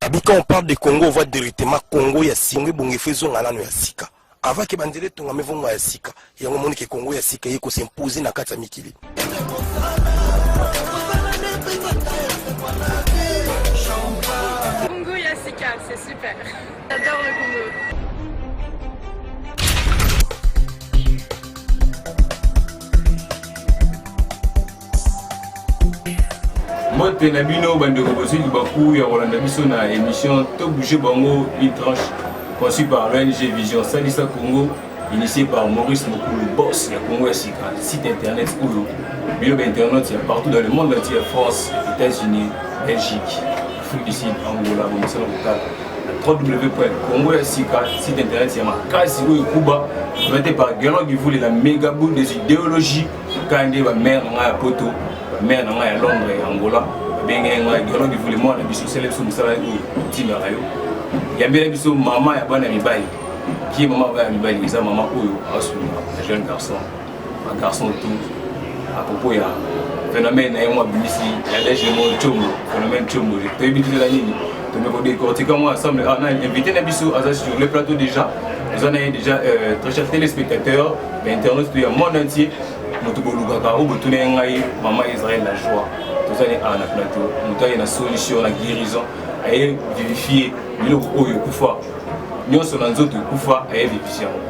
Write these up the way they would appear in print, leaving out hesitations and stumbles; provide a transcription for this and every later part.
Abi quand on parle de Congo, on voit directement Congo ya sika. Ebongo efo ezonga nano ya sika. Avant que banzela etongama evonga ya sika. Yango omoni ke Congo ya sika eye ko s'imposer na kati ya mikili. Congo ya sika, c'est super. J'adore le Congo. Mbote na bino bandeko bozwi libaku ya kolanda biso na émission To bouger bango une tranche conçue par l'ONG Vision Salisa Congo initié par Maurice Mokulu boss ya Congo ya sika site internet oyo bino ba internautes ya partout dans le monde entier ya France, États-Unis, Belgique, Afrique du Sud, Angola bomesana kotala na www.congo ya sika site internet ya makasi oyo ekuba présenté par Guerlain Givule la méga boule des idéologies Kaka nde ba mère na ngai ya poto, ba mère na ngai ya Londres, ya Angola, babengaki ngai Guerlain Bivule mwana na biso, sala biso mosala oyo totindaka yo. Yambela biso mama ya bana mibali. Qui est mama ya bana mibali? Eza mama oyo asunga ba jeune garçon, ba garçon tout à propos ya phénomène na ye mwa abimisi ya légèrement tshombo, phénomène tshombo. Toyebi te eza nini? Tomi ko décortiquer moi ensemble. Ah, na invité na biso aza sur le plateau déjà. Toza na ye déjà euh, très chers téléspectateurs ba internautes to ya monde entier moto bolukaka oyo botuna ye ngai mama israel la joie tozali awa na plateau moto aye na solution na guérison aye vivifie biloko oyo ekufa nyonso na nzoto ekufa aye vivifie yango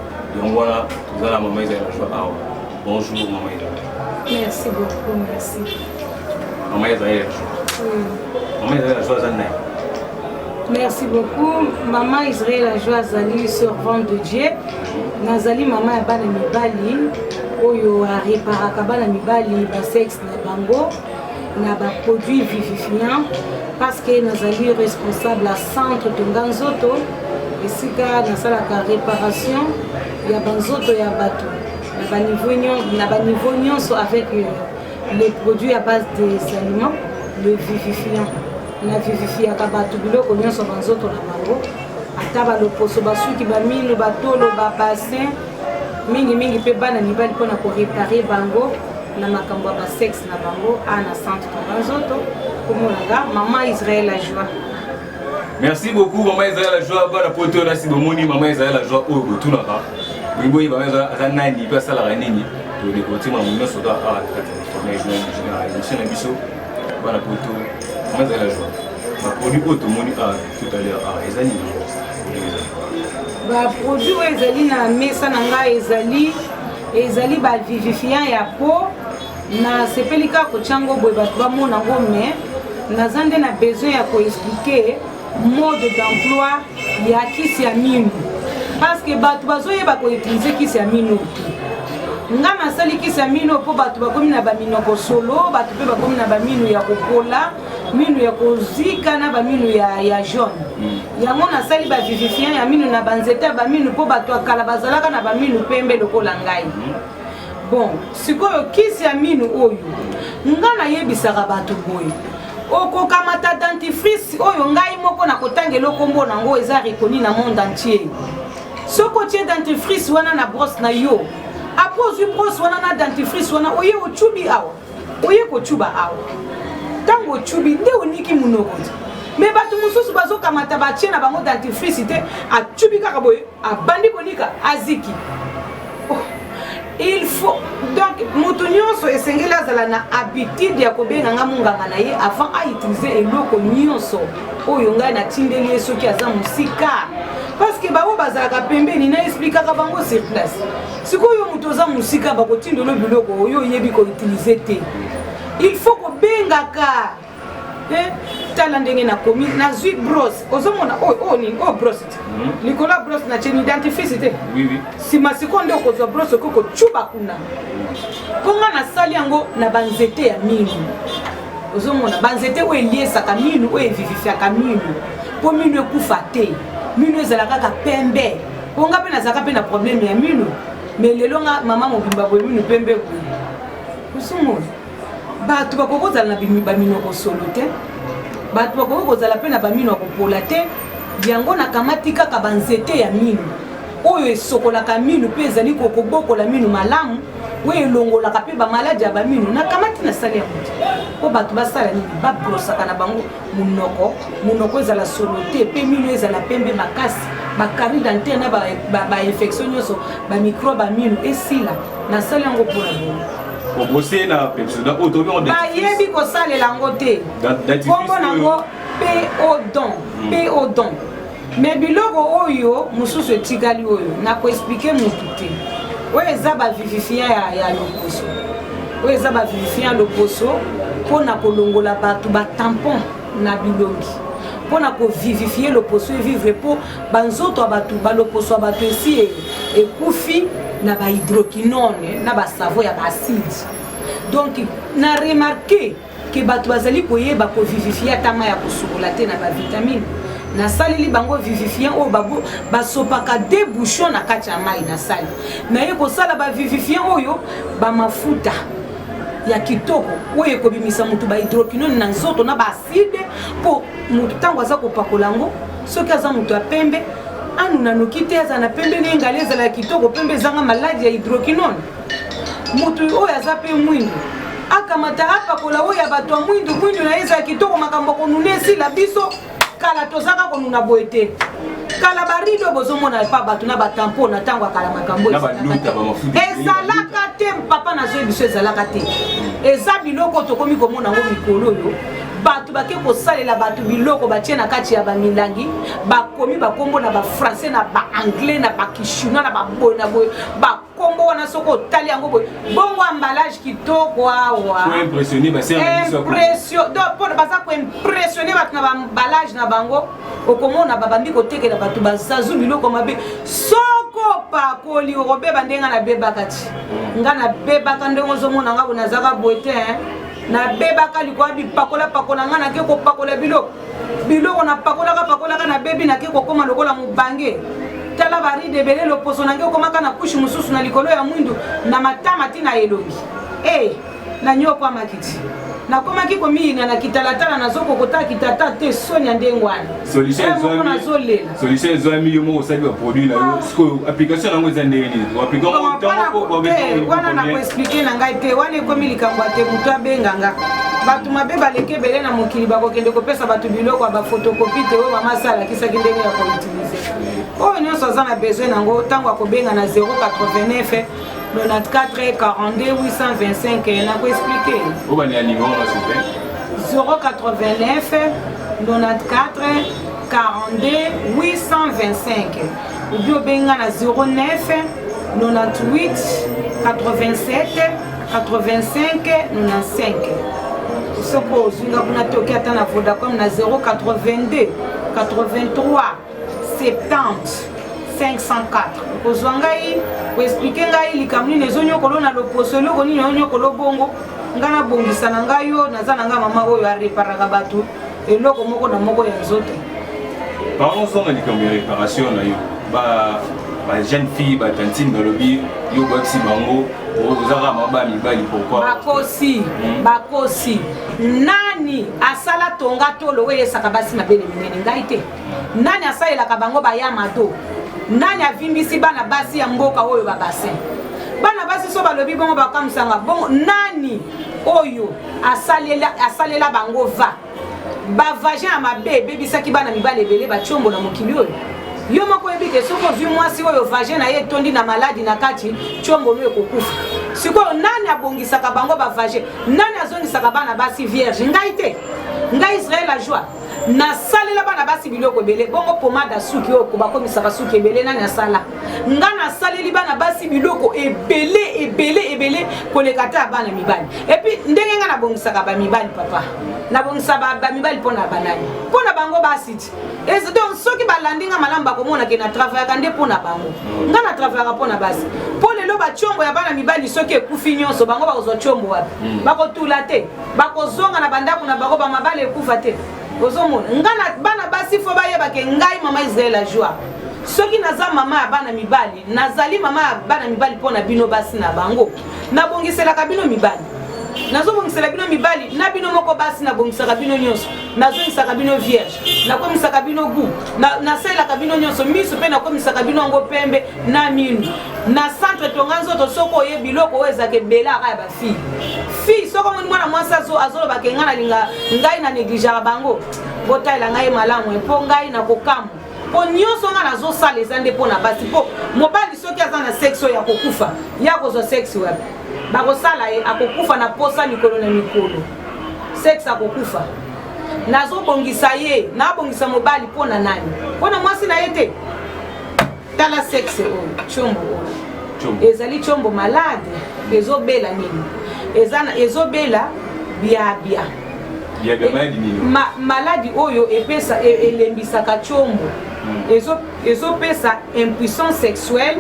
yango wana toza na mama israel la joie awa bonjour mama israel merci beaucoup merci mama israel la joie oui. mama israel la joie aza nani Merci beaucoup. Maman Israël Ajoie azali servante de Dieu. Nazali mama ya bana mibali oyo areparaka bana mibali ba sexe na bango na ba produits vivifiants parce que nazali responsable ya centre Tonga Nzoto esika nasalaka réparation ya banzoto ya bato na ba niveau nyonso avec euh, les produits à base des aliments le vivifiant Na vivifiaka bato biloko nyonso ba nzoto na bango, ata ba loposo, ba suki, ba minu, ba tolo, ba bassin, mingi mingi pe bana mibali pona ko reparer bango na makambo ya ba sexe na bango a na centre ba nzoto komona nga maman Israël la joie. Merci beaucoup maman Israël la joie bana poto na si bomoni maman Israël la joie oyo botunaka boyi boyi maman Israël aza nani pe asalaka nini to décortiquer makambo nyonso kaka awa na kati ya émission na biso bana poto Moi, ezali la joie. Ba produit oyo tomoni awa tout à l'heure awa eza nini? Ba produit oyo ezali na mesa na ngai ezali ezali ba vivifiant ya peau nasepeli kaka kotya yango boye bato bamona yango mais naza nde na besoin ya koexplike mode d'emploi ya kisi ya minu parce que bato bazoyeba koutilize kisi ya minu te nga nasali kisi ya minu mpo bato bakomi na baminoko solo bato mpe bakomi na baminu ya kopola minu ya kozika na baminu ya, ya jaune mm. yango nasali bavivifiant ya minu na banzete ya baminu mpo bato ya kala bazalaka na baminu pembe lokola ngai mm. bon sikoyo kisi ya minu oyo nga nayebisaka bato boye Okokamata dentifrice oyo ngai moko nakotangela nkombo na yango eza reconnu na monde entier. Soki otie dentifrice wana na brosse na yo, après ozwi brosse wana na dentifrice wana oye ocubi awa, oye kocuba awa. Ntango ocubi nde oniki monoko te. Me bato mosusu bazokamata batie na bango dentifrice te, acubi kaka boye abandi konika aziki. Oh. Il faut donc moto nyonso esengeli azala na habitude ya kobenga nga monganga na ye avant a utiliser eloko nyonso oyo ngai natindeli ye soki aza mosika parce que bango bazalaka pembeni na explikaka bango sur place sikoyo moto oza mosika bakotindelo biloko oyo oyebi koutilize te il faut kobengaka Eh, tala ndenge nakomi nazwi brosse ozomona oyo oyo nini oyo brosse te mhm. likolo ya brosse na tieni dentifrice te nsima sikoyo nde okozwa brosse okoki kocuba kuna mpo nga nasali yango na banzete ya minu ozomona banzete oyo eliesaka minu oyo evivifiaka minu mpo minu ekufa te minu ezala kaka pembe mpo nga mpe nazalaka mpe na problème ya minu mais lelo nga mama mobimba boye minu pembe boye ozomona Bato bakoki kozala na baminoko solo te, bato bakoki kozala mpe na bamino ya kopola te. Yango nakamati kaka banzete ya mino oyo esokolaka mino mpe ezali kobokola mino malamu, oyo elongolaka mpe bamaladi ya bamino. Nakamati nasali yango te. Mpo bato basala nini? Babrosaka na bango monoko, monoko ezala solo te, mpe mino ezala pembe makasi, bacarie dentaire na bainfection nyonso, bamicrobe ya mino esila. Nasali yango mpona bongo. Obrose na Pepsodent oyo toyebi yango. Bayebi kosalela yango te. Kombo nango P-O-Don. P-O-Don. Mais biloko oyo mosusu etikali oyo nakoexplike motu te. Oyo eza bavivifiant ya, ya loposo. Oyo eza bavivifiant ya loposo mpo na kolongola bato batampon na bilongi, mpo na kovivifie loposo evivre, mpo banzoto ya bato, baloposo ya bato esi ekufi na bahydroquinone na basavo ya baacide. Donc na remarke ke bato bazali koyeba kovivifie ata mai ya kosukola te na bavitamine. Nasaleli bango vivifiant oyo basopaka de bouchon na kati ya mai. Nasali naye kosala bavivifiant oyo bamafuta ya kitoko oyo ekobimisa motu bahydroquinone na nzoto na baacide, mpo motu ntango aza kopakola yango, soki aza moto ya pembe, anuna noki te, aza na pembe ne ngali ezala ya kitoko, pembe ezanga maladi ya hydroquinone. Motu oyo aza mpe mwindu akamata apakola oyo ya bato ya mwindu, mwindu na ye ezala kitoko, makambo ya konuna esila. Biso kala tozaka konuna boye te. Kala barido bozomona epa bato na batampo na ntango ya kala, makambo ezalaka te. Papa, nazoyi biso ezalaka te. Eza biloko tokomi komona yango mikolo oyo. Bato bake kosalela bato biloko batie na kati ya bamilangi, bakomi bakombo na bafrançais, na baanglais, na bakishuna, na baboye na boye, bakombo wana. Soki otali yango boye bongo, emballage kitoko awa, mpona baza koimpressionne bato na baemballage na bango. Okomona babandi kotekela bato bazazu biloko mabe. Soko opakoli, okobeba. Ndenge nabebaka ti nga nabebaka, ndenge ozomona nga bo nazaka boye te, nabebaka likoya bipakola pakola. Nga nake kopakola biloko, biloko napakolaka pakolaka, nabebi, nake kokóma lokola mobange. Tala baride ebele, loposo nange okomaka na kushe mosusu na likolo ya mwindu na matama ti na elongi. E nanyokwamaki ti nakomaki komiyina na kitalatala, nazokokota kitata te, soni ya ndenge wana. Moko nazolela. Solution ezwami, yo moko osali baproduit na yo. Sikoyo application yango eza ndenge nini? Wana nakoexplike na ngai te, wana ekomi likambo ya te. Moto abenganga, bato mabe baleki ebele na mokili, bakokende kopesa bato biloko ya baphotocopie te. Oyo mama asi alakisaki ndenge ya koutilize. Oyo nyonso aza na besoin nango, ntango akobenga na 089 94 42 825, nakoexplike. 089 94 42 825, obi obenga na 09 98 87 85 95. Soki ozwinga kuna, toki ata na Vodacom na 082 83 70 504, okozwa ngai koexplike ngai likambo nini ezonyokolo na loposo, eloko nini onyokolo bongo. Ngai nabongisa na ngai yo, naza na ngai mama oyo areparaka bato eloko moko na moko ya nzoto. Parlons-en na likambo ya réparation na yo. Ba ba jeune fille, batantine balobi yo boyebisi bango ozaka maba mibali, pourquoi? Bakosi, bakosi. Nani asala tonga tolo oyo eyesaka basi mabele minene? Ngai te. Nani asalelaka bango bayamado? Nani avimbisi bana basi ya mboka oyo babassin? Bana basi so balobi bongo, bakamwisanga bongo. Nani oyo asalela, asalela bango va bavagin ya mabe ebebisaki bana mibali ebele batiombo na mokili oyo? Yo moko oyebi ke soki ozwi mwasi oyo vagin na ye etondi na maladi na kati, tiombolo ekokufa. Sikoyo nani abongisaka bango bavagin? Nani azongisaka bana basi vierge? Ngai te, ngai Israel la Joie. Nasalela bana basi biloko ebele bongo. Pomade ya suki oyo bakomisaka suki ebele, nani asala? Nga nasaleli bana basi biloko ebele ebele ebele koleka te ya bana mibali. Et puis ndenge nga nabongisaka bamibali, papa, nabongisa bamibali mpo na banani? Mpo na bango basi ti. Donc soki balandi nga malamu, bakomona ke na travaillaka nde mpo na bango. Nga na travaillaka mpo na basi, mpo lelo batiombo ya bana mibali soki ekufi nyonso, bango bakozwa tiombo wapi? Bakotula te, bakozonga na bandako na bango, bamabala ekufa te. Ozomona nga na bana basi, fo bayeba ke ngai mama Israel la Joie, soki naza mama ya bana mibali, nazali mama ya bana mibali mpo na bino basi na bango. Nabongiselaka bino mibali. Nazobongisela bino mibali na bino moko basi, nabongisaka bino nyonso, nazongisaka bino vierge, nakomisaka bino gout, nasalelaka bino nyonso miso, mpe nakomisaka bino yango pembe na minu. Na centre Tonga Nzoto, soki oye, biloko oyo ezalaka ebele aka ya bafille fille. Soki omoni mwana mwasi azolobaka ngai nalinga, ngai na négligeaka bango, botalela ngai malamu, mpo ngai nakokamwa, mpo nyonso ngai nazosala eza nde mpo na basi. Mpo mobali soki aza na sexe oyo akokufa, ye akozwa sexe wapi? Bakosala ye, akokufa na posa mikolo na mikolo, sexe akokufa. Nazobongisa ye, nabongisa mobali mpo na nani? Mpo na mwasi na ye te. Tala sexe oyo, tiombo oyo ezali tiombo malade, ezobela nini? Ezobela biabia. Maladi oyo epesa, elembisaka tiombo, ezopesa impuissance sexuelle,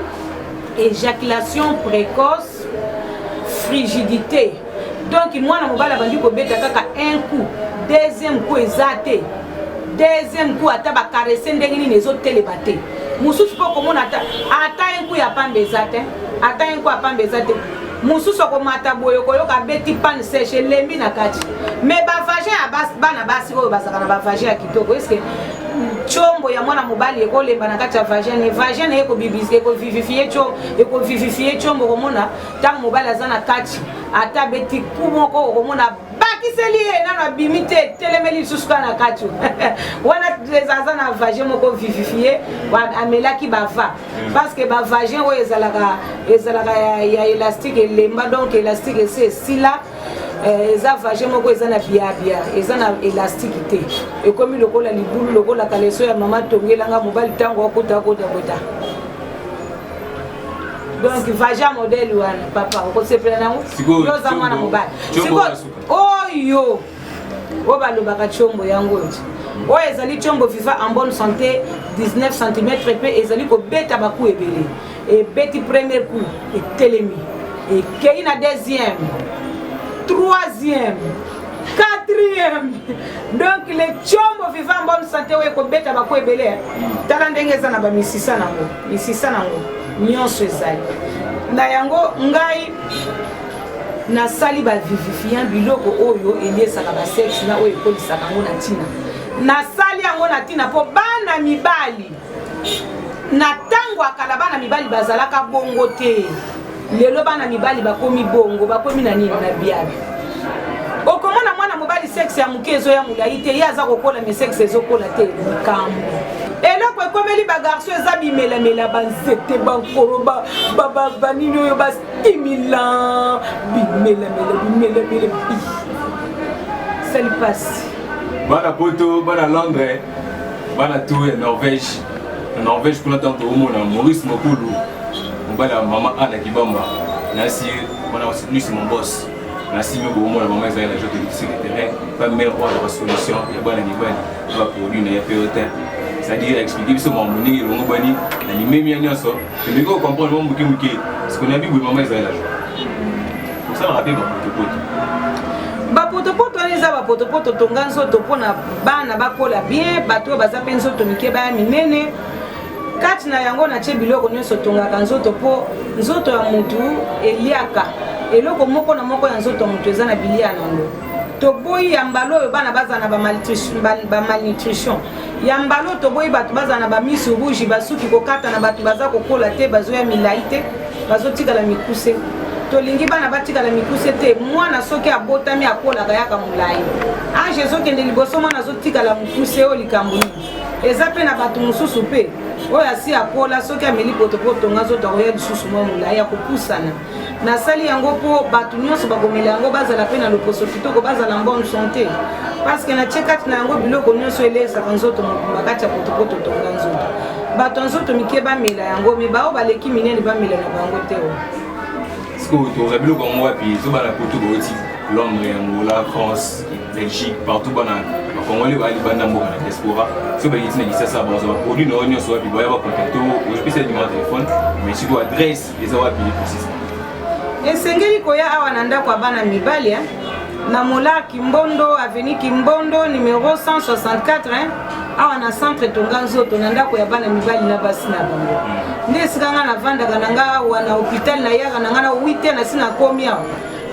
éjaculation précoce, frigidité. Donc mwana mobali abandi kobeta kaka un coup, deuxième coup eza te, deuxième coup ata bacaresser ndenge nini, ezotelema te. Mosusu mpo komona ata un coup ya pamba eza te, ata un coup ya pamba eza te. Mosusu akomata boye, koyoka abeti panne sèche, elembi na kati. Mais bavagin ya bana basi oyo bazalaka na bavagin ya kitoko, est-ce tiombo ya mwana mobali ekolemba na kati ya vagin? Ne vagin na ye ekovivifier tiombo. Komona ntango mobali aza na kati, ata abeti ku moko, okomona bakiseli ye nano abimi te, etelemeli lisusu kaka na kati wana. Aza na vagin moko vivifie, amelaki bava, parce que bavagin oyo ezalaka ya élastique elemba, donc élastique esi esila. Eza vagin moko eza na biabia, eza na élastique te, ekomi lokola libulu, lokola kaleso ya mama tongelanga mobali ntango akota akota kota. Donc vagin modèle wana, papa, okosepela nango, yo oza mwana mobali. Oyo oyo balobaka tiombo yango oyo, oyo ezali tiombo viva en bonne santé, 19 cm, mpe ezali kobeta bacoup ebele. Ebeti premier coup, etelemi, ekei na deuxième, troisième, quatrième. Donc le tiombo vivant en bonne santé oyo ekobeta bacoup ebele. Tala ndenge eza na bamisisa nango, misisa nango nyonso ezali na yango. Ngai nasali bavivifiant, biloko oyo eliesaka basexe na oyo ekolisaka yango na ntina. Nasali yango na ntina mpo bana mibali na ntango ya kala, bana mibali bazalaka bongo te. Lelo bana mibali bakomi bongo, bakomi na nini? Na biabi. Okomona mwana mobali, sexe ya moke ezoya molai te, ye aza kokola mais sexe ezokola te. Likambo eloko ekomeli bagarçon eza bimelamela, banzete, bankoro, banini oyo bastimulant, bimelamela, bimelamela, sali pasi. Bana Poto, bana Londres, bana tour ya Norvège, na Norvège kuna, ntango tokomona Maurice Mokulu, mobali ya mama Ana Kibamba, nasi wana, lui c'est mon boss. Nasi mi bokomona mama ezali na jote sur le terrain, pa mare oyo azaka solution ya bana mibali na baproduit na ye mpe yo te, c'est-à-dire expliquer biso makambo ndenge elongo bani na limemia nyonso, tomeki kocomprendre mwa moke moke. Parce que nayebi boye, mama ezali na joie, osalaka mpe bapotopoto. Bapotopoto wana eza bapotopoto Tonga Nzoto mpona bana bakola bien, bato oyo baza mpe nzoto mike baya minene. Kati na yango natie biloko nyonso tongaka nzoto, mpo nzoto ya mutu eliaka eloko moko na moko ya nzoto ya mutu eza na bilia nango. Toboyi ya mbala oyo bana bazala na bamalnutrition, ya mbala oyo toboyi bato bazala na bamisu rouge, basuki kokata na bato baza kokola te, bazoya milai te, bazotikala mikuse. Tolingi bana batikala mikuse te. Mwana soki abotami, akolaka yaka molai, âge ezokende liboso, mwana azotikala mokuse. Oyo likambo nini? Eza mpe na bato mosusu mpe oyo asi akola, soki ameli potopoto Tonga Nzoto, akoya lisusu mwa molai, akopusana. Nasali yango mpo bato nyonso bakomela yango bazala mpe na loposo kitoko, bazala en bonne santé, parce que natie kati na yango biloko nyonso elesaka nzoto mobimba. Kati ya potopoto Tonga Nzoto, bato ya nzoto mike bamela yango, mais bao baleki minene bamela na bango te o. Sikoyo tozwa biloko yango wapi? So bana Poto bauti Londres, Angola, France, Belgique, partout, bana bakongoli baya libanda mboka na diaspora, so bayei na Kisasa, bazwa baproduit na oyo nyonso wapi? Baya bacontacte, ozopesa numéro ya téléphone, mais sikoyo adresse eza wapi précisement? Esengeli koya awa na ndako ya bana mibali, na Mola Kimbondo, avenue Kimbondo, numéro 164, awa na centre Tonga Nzoto, na ndako ya bana mibali na basi na bango. Nde esika nga navandaka na nga awa na hôpital. Nayaka na nga na 8 nasi nakomi awa.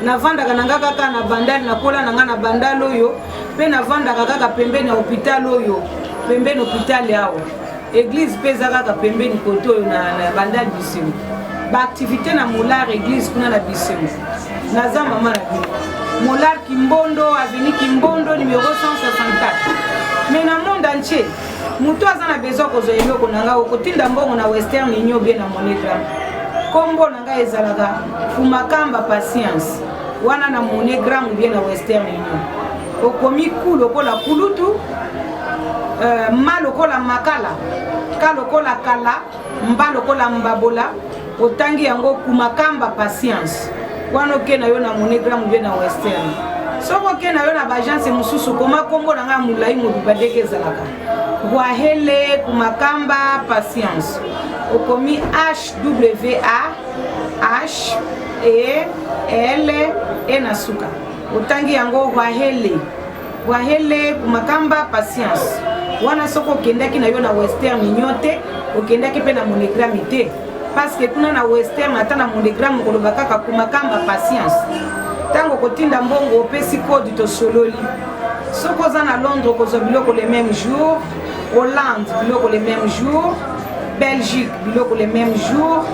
Navandaka na nga kaka na Bandal, nakola na nga na Bandal oyo, mpe navandaka kaka pembeni ya hôpital oyo, pembeni hôpital awa. Église mpe eza kaka pembeni kote oyo na, na Bandal Bisengo. Baaktivité na Molar église kuna na Bisengo. Naza mama na bino. Molar Kimbondo, avenue Kimbondo numéro 164. Mais na monde entier, moto aza na besoin kozwa eloko na ngai, okotinda mbongo na Western Union bien na MoneyGram. Kombo na ngai ezalaka Fumakamba Patience, wana na MoneyGram bien na Western Union. Okomi ku lokola kulutu, ma lokola makala, ka lokola kala, mba lokola mbabola, otangi yango Kumakamba Patience. Wana oke na yo na MoneyGram bien na Western. Soki oke na yo na ba agence mosusu, koma kombo na ngai ya molai mobimba ndenge ezalaka. Wahele Kumakamba Patience. Okomi H W A H E L E na suka. Otangi yango Wahele. Wahele Kumakamba Patience. Wana soki okendaki na yo na Western Union te, okendaki pe na MoneyGram te. Parce que kuna na Western ata na MoneyGram okoloba kaka Kumakamba Patience. Tango okotinda mbongo opesi code tosololi. Soki oza na Londres okozwa biloko le même jour, Hollande biloko le même jour, Belgique biloko le même jour,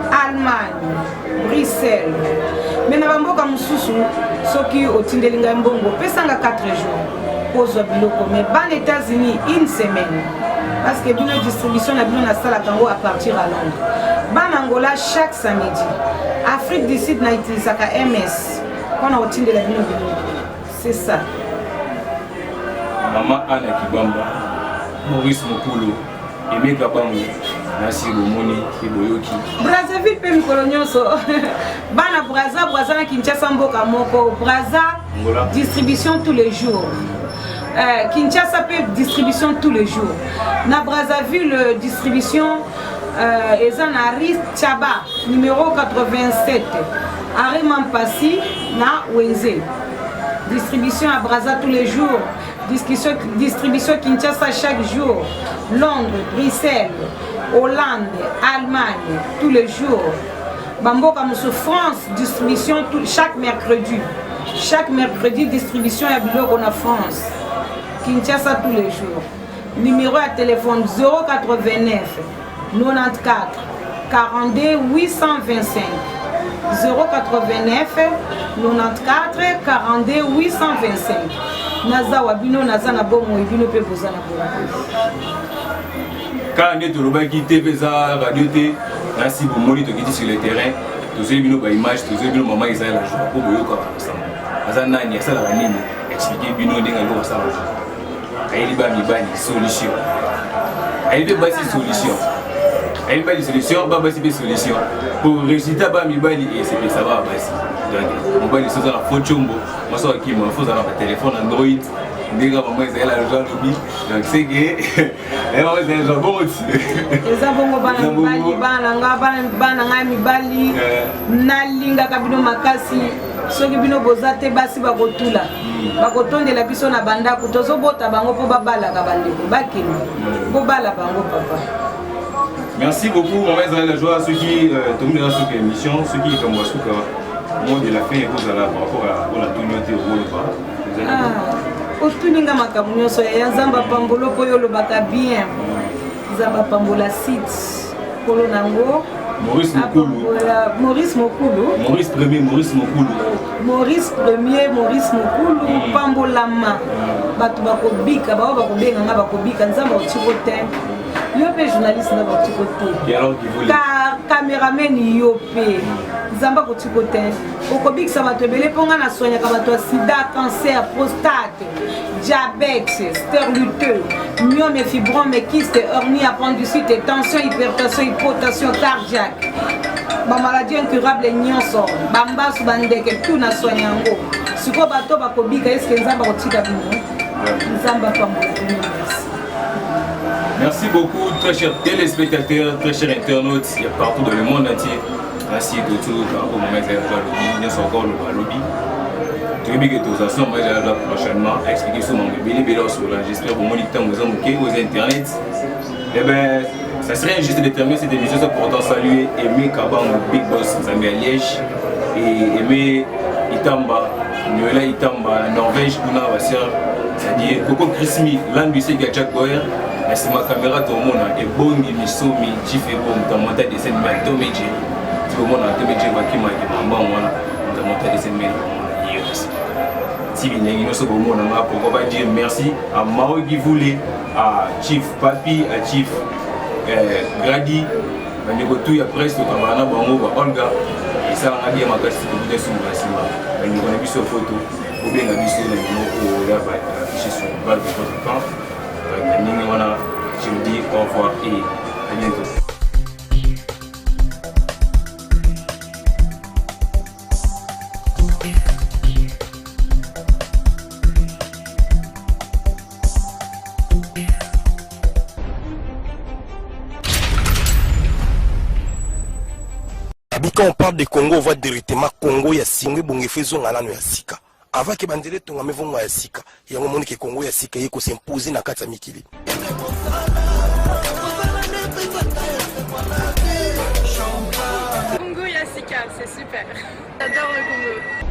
Allemagne, Bruxelles. Mais na bamboka mosusu soki otindeli ngai mbongo opesanga 4 jours kozwa biloko, mais bana États-Unis une semaine, parce que bino distribution na bino nasalaka yango à partir à Londres. Bana Angola chaque samedi. Afrique du Sud na utilisaka MS mpona kotindela bino biloko. C'est ça. Maman Anna Kibamba, Maurice Mokolo, Aimé Kabango, nasi bomoni pe boyoki. Brazzaville pe mikolo nyonso. Bana Brazza, Brazza na Kinshasa mboka moko. Brazza, Angola. Distribution tous les jours. Kinshasa pe distribution tous les jours. Na Brazzaville distribution eza na Rue Tchaba numéro 87. Arrêt Mampasi na Wenze. Distribution à Brazza tous les jours. Distribution, distribution Kinshasa chaque jour. Londres, Bruxelles, Hollande, Allemagne tous les jours. Bamboka musu France distribution tout, chaque mercredi. Chaque mercredi distribution ya biloko na France. Kinshasa tous les jours. Numéro ya téléphone 089 94 42 825. 089 94 42 825. Naza wa bino, naza na bomoi, bino pe boza na bomoi. Kaka nde tolobaki te mpe eza radio te, nasi bomoni tokiti sur le terrain, tozwi bino ba image, tozwi bino mama ezali la joie po boyokaka sango. Aza nani, asalaka nini, expliquer bino ndenge aloko asalaka. Ayeli ba mibali solution, ayeli mpe basi solution, ayeli bali solution, ba basi mpe solution po résultat ba mibali esepelisa ba basi. Donc mobali soki oza na faux tshombo, mwasi akima, fo ozala na téléphone Android ndenge mama ezali la joie alobi. Donc c'est que mama ezali la joie bongo ti eza bongo bana mibali, bana nga, bana ngai mibali, nalingaka bino makasi. Soki bino boza te, basi bakotula, bakotondela biso na bandako, tozobota bango mpo babalaka bandeko, bakende bobala bango papa. Merci beaucoup mama ezali la joie. Soki tomoni eza soki émission, soki likambo ya suka, mot de la fin ekozala par rapport à oyo natuni yo te, okoloba? Otuni nga makambo nyonso ya Nzambe apambolo mpo oyo olobaka bien. Nzambe apambola site kolo nango Maurice Mokulu. Maurice Mokulu. Maurice Premier, Maurice Mokulu. Maurice Premier, Maurice Mokulu, pambolama. Bato bakobika, bao bakobenga nga bakobika, Nzambe otiko te. Yo pe journaliste nga bakotiko te. Ka cameraman yo pe. Nzambe akotiko te. Okobikisa bato ebele mpo nga nasoignaka bato ya sida, cancer, prostate, diabète, sterluteux, myome, fibrome, kyste, hernie, appendicite, tension, hypertension, hypotension cardiaque, ba maladie incurable nyonso, bambasu, bandeke, tout na soigne yango. Sikoyo bato bakobika, eske Nzambe akotika bino? Nzambe apambola bino. Merci. Merci beaucoup, très chers téléspectateurs, très chers internautes, il y a partout dans le monde entier. Merci de tout, par rapport au moment où nous sommes encore le lobby. toyebi ke tozala so mama ezala prochainement expliquer so mambo ebele ebele osola. J'espère bomoni ntango eza moke aux internet. Eh ben, ça serait injuste de terminer cette émission sans pour autant saluer Aimé Kabango, Big Boss Nzambe à Liège, et Aimé. Itamba, Noëlla Itamba na Norvège kuna ba sœur, c'est-à-dire Coco Chrismi, Landu Sega Jack Boyer, na nsima caméra tomona ebongi misomi chief ebongi tamonta dessin mais Tome Jerry tikomona Tome Jerry bakimaki mbango wana tamonta dessin mais omona ye na nsima ti bilengi nyonso bomona nga. Pourquoi pas dire merci à Mao Givoulé, à Chief Papi, à Chief Gradi, bandeko tu ya presse tokambaka na bango ba Olga. Esalanga bien makasi tokuta sumu na nsima. Bandeko na biso foto, bobenga biso na numéro oyo ya affiché sur le bas de votre écran. Na ndenge wana, je vous dis au revoir et à bientôt. Abi, quand on parle de Congo, on voit directement Congo ya singo ebongo efo ezonga nano ya sika avant ke banzela etongama, evonga ya sika. Yango omoni ke Congo ya sika eye kos'imposer na kati ya mikili. Congo ya sika, c'est super. J'adore le Congo.